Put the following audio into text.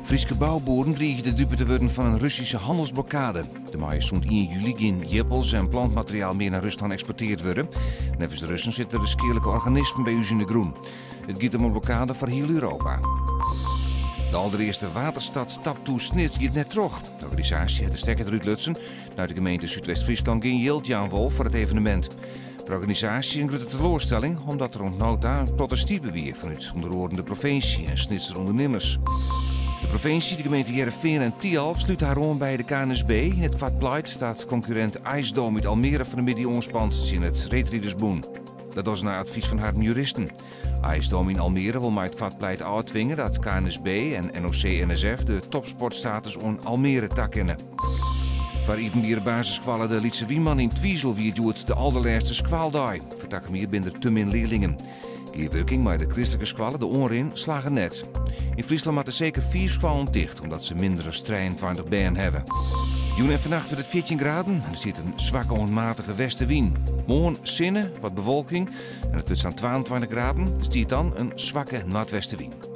Fryske bouboeren driigje de dupe te wurden fan in Russyske hannelsblokkade. Der meie sûnt ien july gjin jirpels en plantmateriaal mear nei Ruslân eksporteard wurde. Neffens de Russen sitte der skealike organismen by ús yn de grûn. It giet om in blokkade foar hiel Europa. De alderearste Waterstad Taptoe Snits giet net troch. De organisaasje hat de stekker derút lutsen nei't de gemeente Súdwest-Fryslân gjin jild jaan wol foar it evenemint. Foar de organisaasje in grutte teloarstelling, omdat der oant no ta in protte stipe wie fanút ûnder oaren de provinsje en Snitser ûndernimmers. De provinsje, de gemeente Hearrenfean en Thialf slute har oan by de KNSB yn it koart pleit dat konkurrint IceDome út Almere fan 'e middei oanspant tsjin it reedridersbûn. Dat dogge se nei advys fan harren juristen. IceDome yn Almere wol mei it koart pleit ôftwinge dat KNSB en NOC-NSF de topsportstatus oan Almere takenne. Foar iepenbiere basisskoalle De Lytse Wynman yn Twizel wie it hjoed de alderlêste skoaldei. Foar takom jier binne der te min learlingen. Gearwurking mei de kristlike skoalle De Oanrin slagge net. Yn Fryslân moatte seker fiif skoallen ticht omdat se minder as 23 bern hawwe. Jûn en fannacht wurdt it 14 graden en der stiet in swakke oant matige westewyn. Moarn sinne, wat bewolking en it wurdt sa'n 22 graden. Der stiet dan in swakke noardwestewyn.